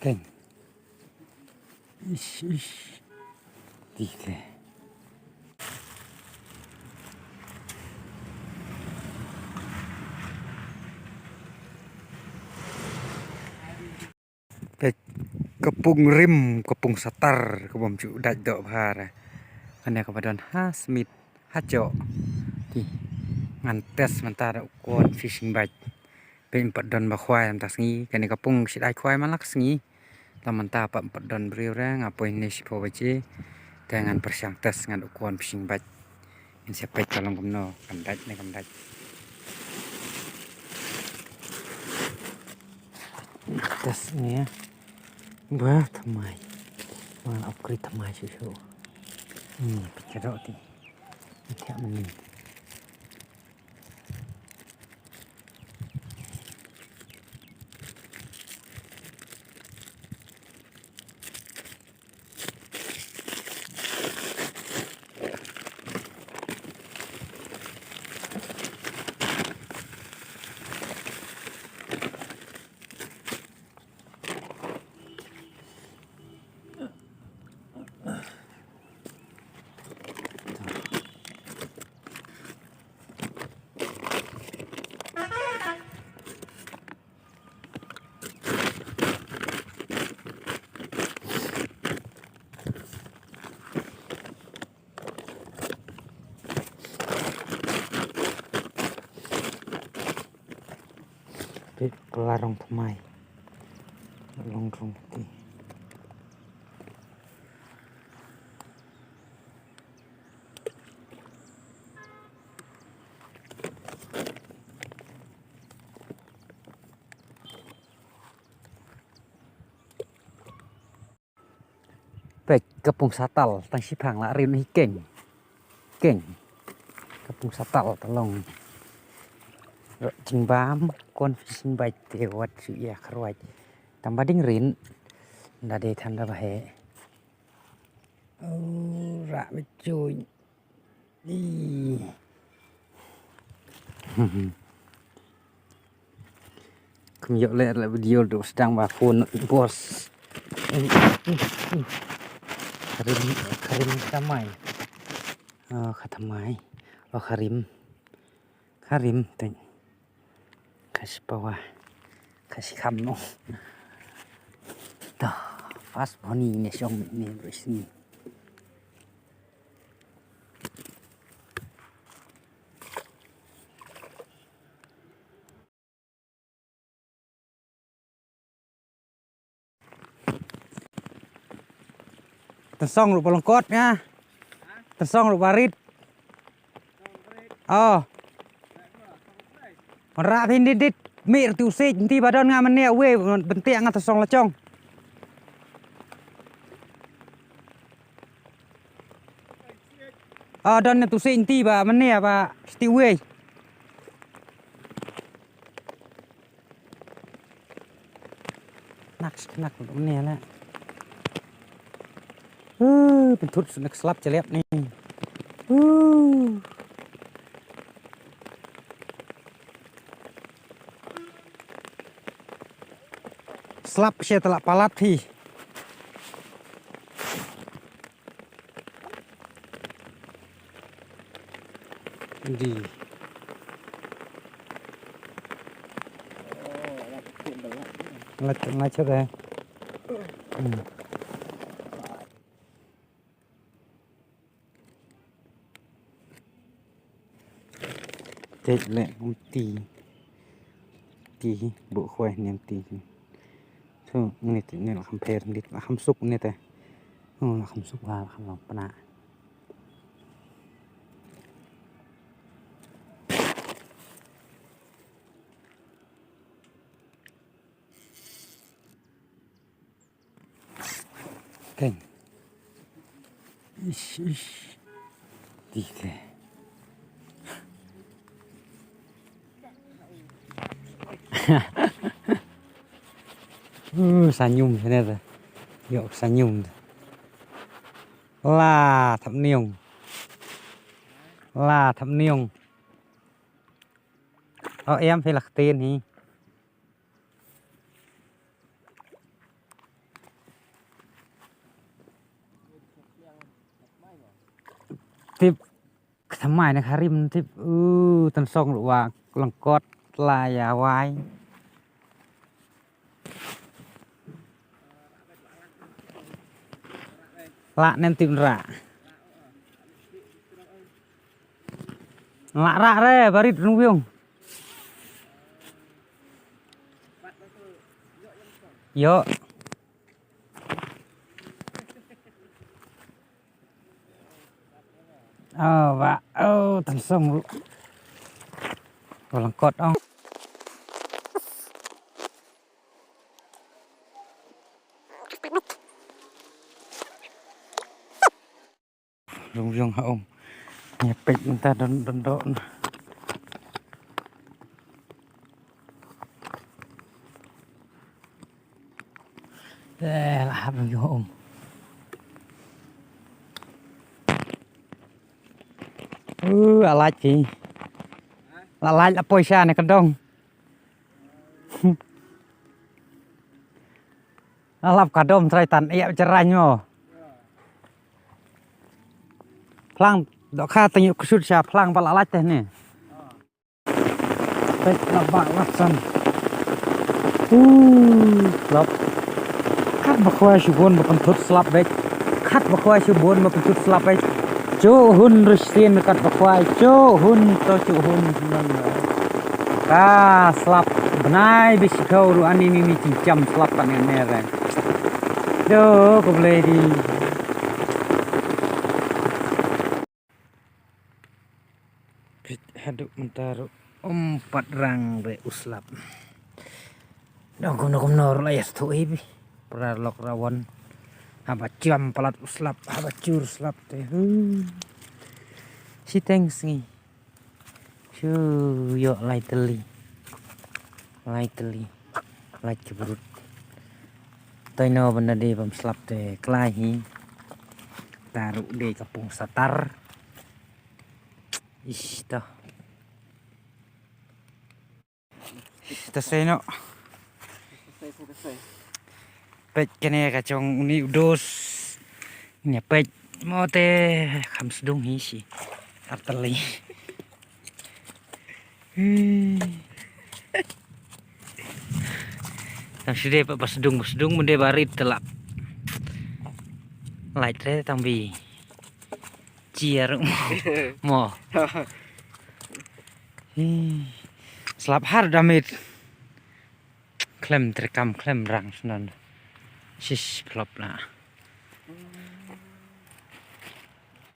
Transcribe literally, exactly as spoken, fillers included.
Keng. Ish, ish. Ti te. Peit, ka pung rim, ka pung satar, ka bym ju dait doh bha re. Kane kaba don ha Smit, ha Joh. Ti, ngan test mynta da u kwon fishing bait. Peit, ym pat don ba khwai mynta sngi, kane ka pung shi dai khwai man la ka sngi. La mynta pat ym pat don briew re, nga poi ne shiphew baje. Te ngan pyrshang test ngan u kwon fishing bait. Ngin sa peit ka long kumno, kan dait ne kam dait. Test ne. Ba thymmai. Ba upgrade thymmai shuh shuh. Ni peit ka doh ti. Ni thiah mynnin. Peit, pla rong thymmai. Long rong ti. Peit, ka pung satar tang shiphang la rim hi keng. Keng. Ka pung satar ta long. Ro jingbam, kwon fishing bait te wat shu ïa kharwait. Tang ba ding rin. Nda dei than da ba he. Oh, ra me chuin. Ih. Kum ïoh leh leh video du sdang ba phone bos. Kharim, kharim thymmai. Oh, kha thymmai. Oh, kharim. Kharim teng. Kha shi pawa. Kha shi kham no. Dah, pas boni ne shong ne brisni. Tang song ruh ba long kot nga. Tang song ruh ba rit. Oh. Ra phin dit dit. Mi ruh tu sik nti ba don nga mane we bentik nga tang song la chong. Ah, don ne tu sik nti ba mane ba sti we. Nak nak mane la. Uh, pyntut nak slap chelep ni. Uh. Slap she tala palat thi. Di. Ngai, ngai chot eh. Hmm. Te le um ti. Ti bu khwai niam ti. Thu ngin ti ngin la kham pher ngin la kham suk ngin te. Ngin la kham suk la kham long pna. Keng. Ish, ish. Ti te. Uh, sanyum sene te. Yok sanyum te. La thap niung. La thap niung. Oh, em phi la ktien hi. Tip, ka thymmai na ka rim tip, u, tang song ruh wa lyngkot la ïa wai. Lah nen tip ra. Lah ra re, barit rung biung. Yo. Oh, ba, oh, tang song ruh. Wa lyngkot ong. Rung rung ha um. Ïa peit mynta don don don. Eh, la hap rung rung ha um. Uh, alach ki. La lach la poi sha ne ka dong. La lap ka dom trai tan ïa jarain mo. Phlang dohkha tang ïa ksut sha phlang ba la lach te ne. Peit la ba la san. Uh, lap. Kat ba khwai shu bun ba pynthut slap beit. Kat ba khwai shu bun ba pynthut slap beit. Chu hun rus sien kat ba khwai. Chu hun to chu hun nan. Ka slap bnai bi shi khau ru ani ni ni chim cham slap kan ne ne re. Do ko blei di. Peit haduh mynta ruh um pat rang re u slap. Dang kumno kumno ruh la ïa sthu ei bi. Pra lok rawan. Haba jam palat u slap, haba jur slap te. Huh. Siteng sngi. Shu ïoh lai tylli. Lai tylli. Lai ki brut. Toi no bynda dei bam slap te klai hi. Ta ruh dei ka pung satar. Ish to. Ish to sei no. Peit kane ka jong uni u dos. Nia peit mo te kham sdung hi shi. Ar tylli. Hmm. Tang shu dei ba sdung ba sdung mynde ba rit te lap. Lait re tang bi. Chia ruh mo. Mo. Hmm. Slap har damit. Khlem treikam khlem rang snon. Shish phlop na.